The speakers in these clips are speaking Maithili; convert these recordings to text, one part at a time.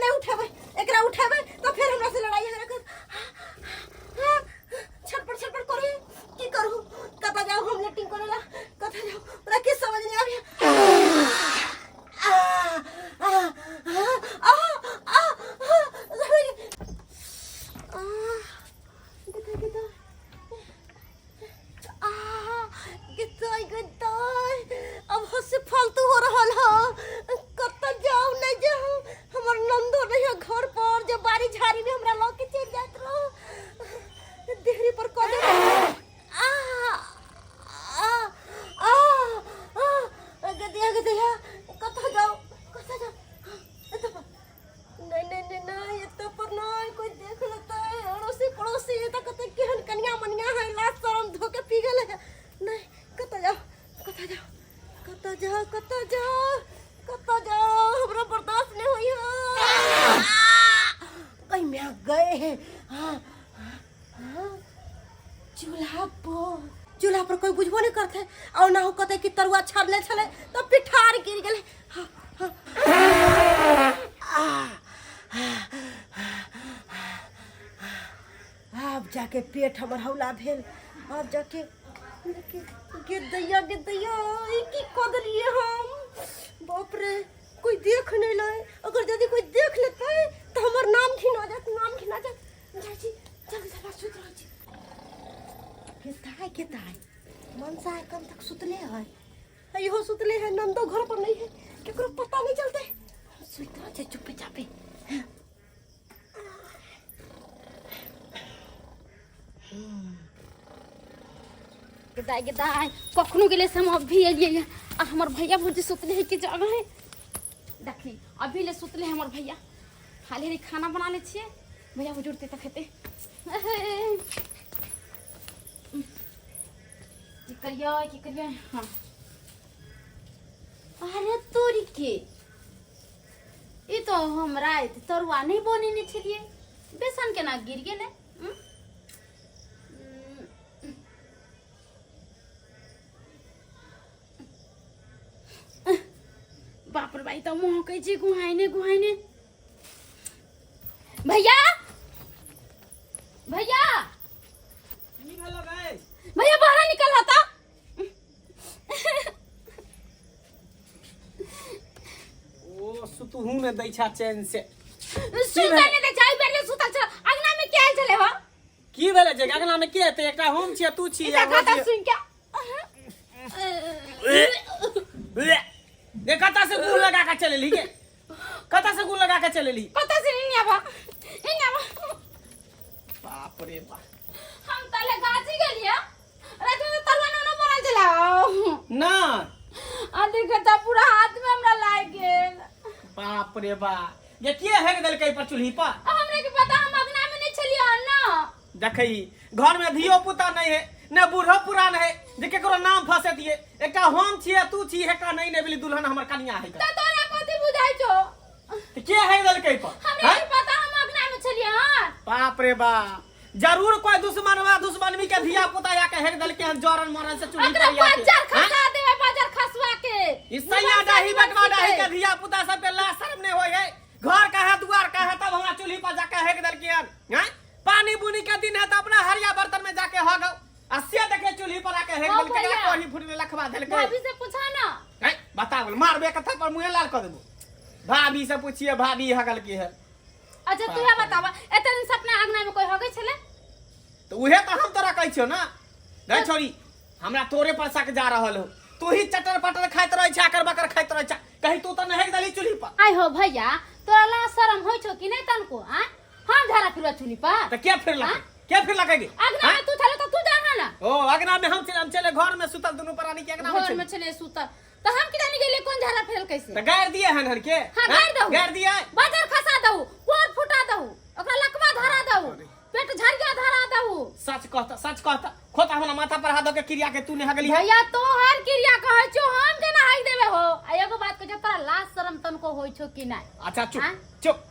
नहीं उठेबै, एकरा उठेबै तो फिर हमरा से लड़ाई होय। छटपट छटपट करे, की करू, कतऽ जाऊ हम लेटिंग करे ला, कतऽ जाऊ, हमरा की समझ नहीं आबे। आ आ आ आ आ आ गदा गदा आ गदा गदा, अब हंसे फालतू हो रहल ह। कतऽ जाऊ नहीं जाऊ, हमर नंदो नहीं है घर पर जे बाड़ी झाड़ी में हमरा लऽ के चलि जाइत रह। देहरी पर कऽ दे। आ आ आ आ गदिया गदिया, कतऽ जाऊ कतऽ जाऊ? एतऽ पर नहीं नहीं नहीं नहीं, एतऽ पर नहीं, कोई देख लेतै, अड़ोसी पड़ोसी एतऽ कतऽ केहन कनिया मनिया है, लाज शरम धो के पी गेलै है। नहीं, कतऽ जाऊ कतऽ जाऊ कतऽ जाऊ कतऽ जाऊ कतऽ जाऊ, हमरा बर्दाश्त नहीं होई है। कहीं में गए हैं। हाँ हाँ, चूल्हा पर, चूल्हा पर कोई बुझबो नहीं करते और ना हो कहते कि तरुआ छाड़ले छले तो पिठार गिर गेले। हाँ, हाँ। आ, आब जाके पेट हमर हौला भेल। आब जाके गे दैया गे दैया, ई की कऽ देलियै हम? बाप रे, कोई देख नहीं ले। अगर यदि कोई देख लेतै तऽ हमर नाम घिना जात, नाम घिना जात। जाइ छी, जल्दी से सुति रहै छी। केताय केताय मनसा एखन तक सुतले है, इहो सुतले है, नंदो घर पर नहीं है, केकरो पता नहीं चलते। हम सुति रहै छी चुप्पे चापे। गदाय गदाय, कखनो गेले से हम अभी एलियै आ हमर भैया भौजी सुतले है कि जागल है? देखी, अभी ले सुतले है हमर भैया। हाल ही खाना बना ले छियै, भैया भौजी उठते तऽ खेते। की करियै की करियै? हाँ, अरे तोरी के, ई तो हम राति तरुआ नहीं बनेने छलियै, बेसन केना गिर गेलै? उम? बाप रे भाई, तऽ महकै छै गुहाइने गुहाइने। भैया भैया की भेलो गै? भैया, बाहर निकल हता। ओ सुतहु ने दै छा चैन से। सुतल नहि दै छै। बेर सुतल छ, अंगना में के आयल छले हो? की भेलै जे अंगना में के एतै? एकटा हम छियै, तू छी। इता कथा सुन के गे, कतऽ से गुड़ लगा के चलेली गे? कतऽ से गुड़ लगा के चलेली? कतऽ से? इन्ने आबा, इन्ने आबा। बाप रे बाप। हम तले गाछी गेलियै, रात में तरुआ नूनो बनल छला ना। आ देखे त पूरा हाथ में हमरा लाग गेल। बाप रे बाप, ये के हेक देलकै पर चूल्ही पर? आ हमरा के पता, हम अंगना में नहीं छलियै हन ना। देखै, घर में धियो पुता नहीं है ने बूढ़ो पुरान है जे केकरो नाम फंसे दिए। एकटा हम छियै, तू छी, एकटा नहीं ने भेली दुल्हन हमर कनिया है। त तोरा कथी बुझाइ छौ? तऽ के हेक देलकै पर? हमरा के पता, हम अंगना में छलियै हन। बाप रे बाप, जरूर कोई दुश्मन वा दुश्मनवी के धिया पुता आके हेक देलकै हन जरन मरन से चूल्ही ओकरा पर आके। बाजार खसा देबै, बाजार खसवा के। ई सैया डाही बटवा डाही के धिया पुता सब के लाज शर्म नहीं होय है। घर का है, दुआर का है, तब हमरा चूल्ही पर जाके हेक देलकै हन। हैं, पानी बुनी के दिन है तो अपना हरिया बर्तन में जाके हग आ से देखे चूल्ही पर आके हेक हाँ देलकै। भैया। कोही फुटने लखवा देलकै। भाभी से पूछा ना। हैं, बताबल मारबे कथा पर मुँहे लाल कर देबो। भाभी से पूछिए, भाभी हगल की है? अच्छा, तू बतावा, एते दिन से अपना अंगना में कोई हगै छले? तो उहे तो हम तोरा कहै छियौ ना। गै छोरी, हमरा तोरे पर शक जा रहल हो। तू ही चटर पटर खाइत रहै छै, अकर बकर खाइत रहै छै। कहीं तू तऽ नहेक देली चूल्ही पर? आइ हो भैया, तोरा ला शरम होइ छौ कि नहीं तनको? आ हम झाड़ा फिरवा चूल्ही पर? तऽ के फिरलकै? हाँ? के फिरलकै गे? अंगना में तू छले तो तू जाना ना। ओ अगना में हम चले, हम चले घर में सुतल दुनू प्राणी के अगना में घर में चले। छले सुतल तो हम कि जानी गेलियै कोन झाड़ा फिरल कैसे। तऽ गारि दिए हन हन के? हाँ, गारि दहु। गारि दिए। बाजार खसा दहु, कोर फुटा दहु, ओकरा लकवा धरा दहु, पेट झरिया धरा दहु। सच कहता, सच कहता, खोता हमरा माथा पर हाथ दऽ के क्रिया के तू ने हगली है। भैया, तोहर क्रिया कहै छौ, हम केना हग देबे हो? आ एगो बात कहै छौ, तोरा लाज शरम तनको होइ छौ कि नहि? अच्छा चुप। हाँ? चुप,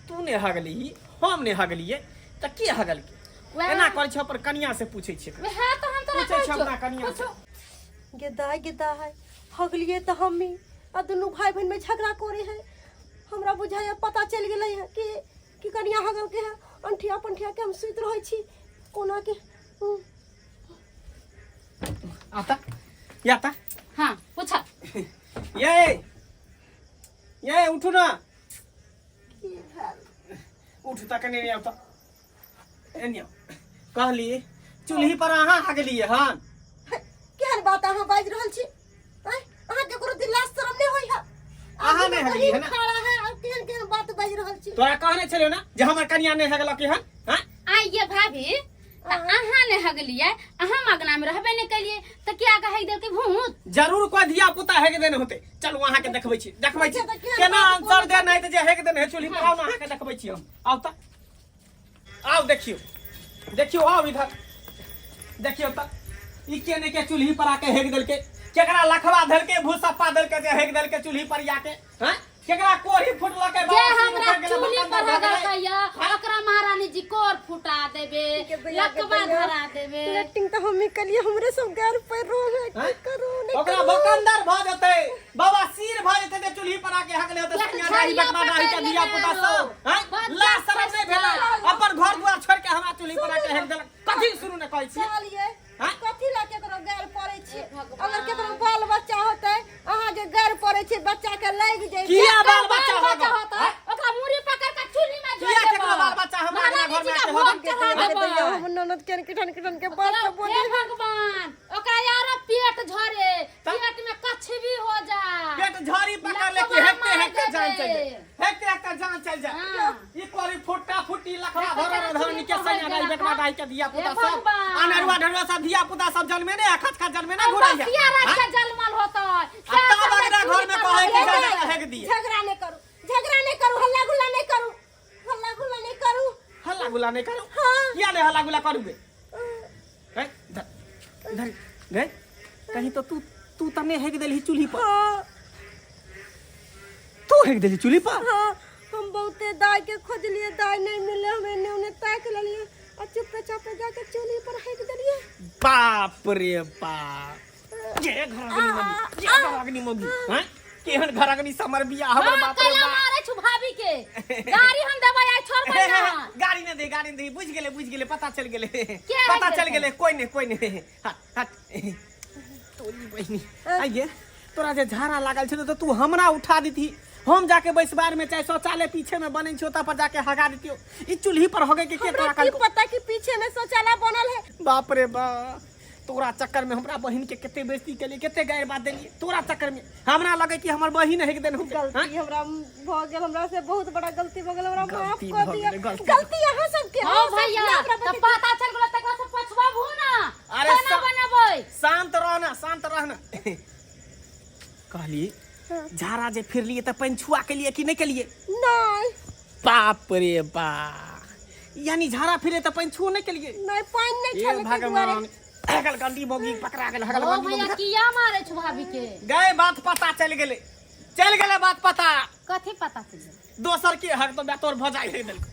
तू ने हगली, हम ने हगलिए तऽ के हगल के? वएह- एना करै छौ पर कनिया से पूछै छियै। वएह तऽ हम तोरा पूछै कहै छौ छौ। अपना कनिया से। पूछो। गेदाय गेदाय, हगलिए तऽ हमी आ दुनू भाई बहन में झगड़ा करे है। हमरा बुझाइए पता चलि गेलै हँ कि कि कनिया हगल के है अंठिया पंठिया के हम सुति रहै छी कोना के आता या ता। हाँ पूछा। ये ये उठू ना। की भेल? उठू त कने नहीं आता एनियो कहली चूल्ही पर अहाँ हगलिए हन? केहन बात अहाँ बाजि रहल छी? आँय, अहाँ केकरो दिल लाज शरम नहि होइ है? अहाँ नहि हगलिए हन? खड़ा है और केहन केहन बात बाजि रहल छी। तोरा कहने छलियौ ना जे हमर कनिया नहि हगलक हन? हाँ? आइए भाभी, तऽ अहाँ ने हगलियै, अहाँ मगना में रहबे नहि केलियै, तऽ किया कहै देलकै भूत? जरूर कोई धिया पुता हेग देने होते। चलू अहाँ के देखबै छी, देखबै छी अच्छा, तऽ केहन केना बात आंसर बोलै दे नहीं तऽ जे हेग देने है चूल्ही पर। आउ ना, अहाँ के देखबै छी हम। आउ तऽ आउ, देखियौ देखियौ, आउ इधर देखियौ। तऽ ई के ने के चूल्ही पर आके हेग देलकै? केकरा लखवा देलकै, भूसप्पा देलकै जे हेग देलकै चूल्ही पर आके? हैं, केकरा कोढ़ी फुटलकै? जे बाबा हमरा उखड़ गेलै, चूल्ही बर्तन पर भऽ गेलै। हगलकै या ओकरा महारानी जी कोर फुटा देबे, के दैया के लकवा दैया। धरा देबे। लेटिंग तऽ हमही केलियै, हमरे सब गार पड़ि रहल है। हैं? की करू नहि ओकरा करू। बकंदर भऽ जेतै, बाबा सिर भऽ जेतै जे चूल्ही पर आके हगले होतै। किया सनिया दाही झरिया बकमा दाही के पकड़ि धिया लेने पुता आरो। सब हैं बच्चा ला शरम नहि भेलै? फसला। अपन घर दुआर छोड़ि के हमरा चूल्ही पर आके हेग देलक। कथी शुरू ने कहै छियै? कहलियै हैं? कथी लए केकरो गारि पड़ै छै? हे भगवान। अगर केकरो बाल बच्चा होतै, अहाँ जे गारि पड़ै छै, बच्चा के लागि जाइ छै। किया बाल बच्चा बाल बच्चा होगा? होतै ओकरा मुड़ी पकड़ के चूल्ही में जोड़ किया देबै। केकरो बाल बच्चा हमरा महारानी घर जी में के आके भोग होगा? चढ़ा के देबै। दैया, हमर ननद केहन किठन किठन के बात सब बोलै। हे भगवान, ओकरा यार पेट झरे, तब? पेट में कछबी हो जा। पेट झड़ी पकड़ ले कि लकवा हेकते मार हेकते जान चल देबै। जाए, हेकते हेकते जान चल जाए। हाँ। ई कोरी फुट्टा फुट्टी लखवा हेकते भरल हेकते धरनी के चूल्ही सैया पर दाई हेक बेटवा दाई के धिया पुता हे सब भगवान। अनरुआ ढरुआ सब धिया पुता सब जन्मे ने खच खच जन्मे ने घुरै है। बसिया रात के जलमल होतै। आ तब अगला घर में कहै कि जा जा हेक दिए। झगड़ा नहि करू, झगड़ा नहि करू, हल्ला गुल्ला नहि करू, हल्ला गुल्ला नहि करू। हल्ला गुल्ला नहीं करू? हाँ। किया नहीं हल्ला गुल्ला करू बे? हैं, इधर इधर गए कहीं तो तू तू तने हेक देलही चूल्ही पर? हाँ। तू हेक देलही चूल्ही पर? हाँ, हम बहुते दाई के खोजलिए, दाई नहीं मिले। हम एने ओने ताक लेलिए आ चुपे चापे जाके चूल्ही पर हेक देलिए। बाप रे बाप, ये घर अग्नि मगी, ये घर अग्नि मगी। हैं, केहन घर अग्नि समर बिया हमर। हाँ, बाप रे कैला बाप। मारे छु भाभी के? गाड़ी हम देबै आइ, छोड़बै ना। गाड़ी नहीं दे, गाड़ी नहीं दे। बुझ गेले, बुझ गेले, पता चल गेले। के पता है चल गेलै? गेले। कोई नहीं, कोई नहीं। हट हट तोरी बहिनी। आइये तोरा जे झाड़ा लागल छौ तऽ तू हमरा उठा देती, हम जाके बैसबार में चाहे शौचालय पीछे में बनै छौ, ओतऽ पर जाके हगा देतियो। ई चूल्ही पर हगे के के हमरा तोरा की कहलकौ? पता कि पीछे में शौचालय बनल है। बाप रे बाप, तोरा चक्कर में हमरा बहिन के कते बेइज्जती केलिए, कते गारि बात देलिए तोरा चक्कर में। हमरा लगे कि हमर बहिन हेक देन। गलती हमरा भ गेल, हमरा से बहुत बड़ा गलती भ गेल, हमरा माफ गलती कर भऽ दिया। गेलै, गलती। गलती अहाँ सबके, हाँ अहाँ सब भैया, हमरा तऽ पता चल गेलो तकरा से पछुआबू ना। अरे खाना बनेबै। शांत रहना, शांत रहना। कहली झाड़ा जे फिरलिए तऽ पानि छुआ के लिए कि नहीं के लिए? नहीं। बाप रे बाप, यानी झाड़ा फिरे तऽ पानि छुओ नहीं के लिए? नहीं, पानि नहीं हे छलै ताहि भगवान, दुआरे। हगल गंडी मोगी पकड़ा गेल, हगल ओ गंडी भैया, मोगी। किया मारे छु भाभी के? गए बात पता चल गेलै, चल गेलै बात पता। कथी पता चल गेल? दोसर के हक तो तोर भजाई हे देलको।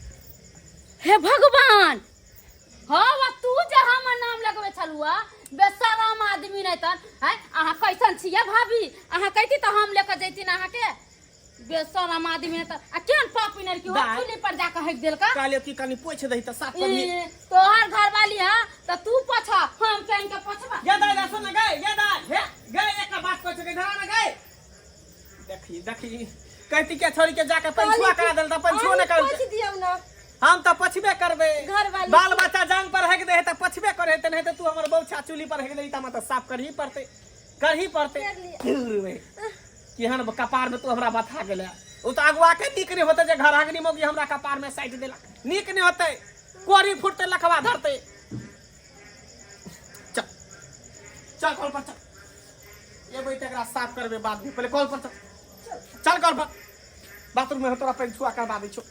हे भगवान, हाँ वा तू जे हमर नाम लगबै छलुआ, बेशरम आदमी। नहीं तन है अहाँ कैसन छियै भाभी? अहाँ कहती तऽ हम लेके जैती ना अहाँके। बेशरम आदमी नहीं त आ केहन पापी नहीं कि दाय। चूल्ही पर जाके हक देलका। कहलियो कि कनी पोछि दही तऽ साफ करबी। ई, तोहर घरवाली है तऽ तू पोछ, हम केहन के पोछबा? ये दाई दा सुन गए, ये दाई हे गए, एक बात कहै छै, इधर आ ना गए। देखी देखी, कहती के छोड़ी के जाके पंछुआ करा देल तऽ पंछुओ ने कर। पोछि दियौ ना। हम तऽ पछबे करबै। घरवाली। बाल बच्चा जांग पर हेक दे तऽ पछबे करे तऽ, नहीं तऽ तू हमर बौछा चूल्ही पर हेक देली तऽ हमरा तऽ साफ करही पड़तै, करही पड़तै। कर लिअ। दूर रे, केहन कपार में तू हमरा बथा गेले। ओ तऽ अगुआ के नीक नहीं होते जे घर अग्नि मोगी हमरा कपार में साटि देलक। नीक नहीं होते, कोरी फुटते, लखवा धरते। चल चल, कल पर चल। एबै तऽ एकरा साफ करबै बाद में, पहिले कल पर चल, चल कल पर। बाथरूम में तोरा पानि छुआ करबा दै छौ।